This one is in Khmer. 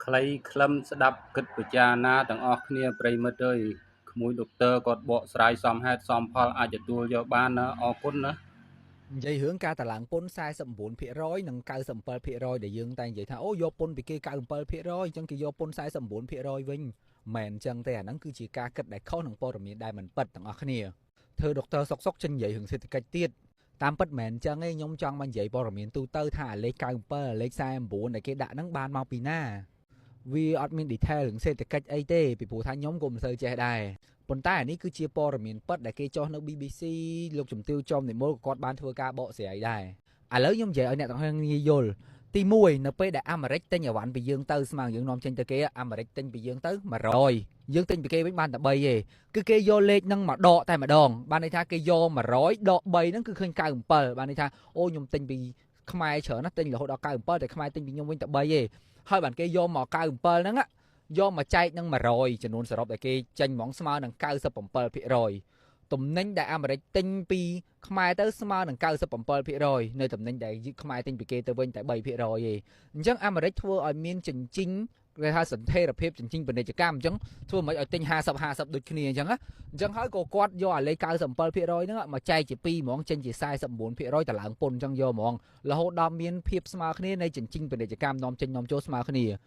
ខ្លីខ្លឹមស្ដាប់គិតពិចារណាទាំងអស់គ្នាប្រិយមិត្តអើយក្មួយដុកទ័រគាត់បកស្រាយសមហេតុសមផលអាចទទួលយកបានណាអរគុណណា និយាយរឿងការតម្លើងពន្ធ49%និង97%ដែលយើងតែនិយាយថាអូយកពន្ធពីគេ97%អញ្ចឹងគេយកពន្ធ49%វិញមិនអញ្ចឹងទេអាហ្នឹងគឺជាការគិតដែលខុសនឹងព័ត៌មានដែលមិនពិតទាំងអស់គ្នាធ្វើដុកទ័រសុកសុកចេញនិយាយរឿងសេដ្ឋកិច្ចទៀតតាមពិតមិនអញ្ចឹងទេខ្ញុំចង់មកនិយាយព័ត៌មានទូទៅថាអាលេខ97លេខ49ដែលគេដាក់ហ្នឹងបានមកពីណាវាអត់មាន detail រឿងសេដ្ឋកិច្ចអីទេពីព្រោះថាខ្ញុំក៏មិនសូវចេះដែរប៉ុន្តែអានេះគឺជាព័ត៌មានពិតដែលគេចុះនៅ BBC លោកជំទាវចំនិមលក៏គាត់បានធ្វើការបកស្រាយដែរឥឡូវខ្ញុំនិយាយឲ្យអ្នកទាំងអស់គ្នាយល់ទី1នៅពេលដែលអាមេរិកទិញអីវ៉ាន់ពីយើងទៅស្មើយើងនាំចេញទៅគេអាមេរិកទិញពីយើងទៅ100យើងទិញពីគេវិញបានតែ3ទេគឺគេយកលេខហ្នឹងមកដកតែម្ដងបានន័យថាគេយក100ដក3ហ្នឹងគឺឃើញ97បានន័យថាអូខ្ញុំទិញពីខ្មែរច្រើនណាស់ទិញរហូតដល់97តែខ្មែរទិញពីខ្ញុំវិញតែ3ទេហើយបានគេយកមក97ហ្នឹងយកមកចែកនឹង100ចំនួនសរុបដែលគេចេញហ្មងស្មើនឹង97%ទំនិញដែលអាមេរិកទិញពីខ្មែរទៅស្មើនឹង97%នៅទំនិញដែលខ្មែរទិញពីគេទៅវិញតែ3%ទេអញ្ចឹងអាមេរិកធ្វើឲ្យមានចិញ្ចិញគេថាសន្តិភាពចិញ្ចិញពាណិជ្ជកម្មអញ្ចឹងធ្វើមិនឲ្យទិញ50 50ដូចគ្នាអញ្ចឹងណាអញ្ចឹងហើយក៏គាត់យកអាលេខ97%ហ្នឹងមកចែកជា2ហ្មងចេញជា49%តឡើងពន្ធអញ្ចឹងយកហ្មងរហូតដល់មានភាពស្មើគ្នានៃចិញ្ចិញពាណិជ្ជកម្មនាំចេញនាំចូលស្មើគ្នា។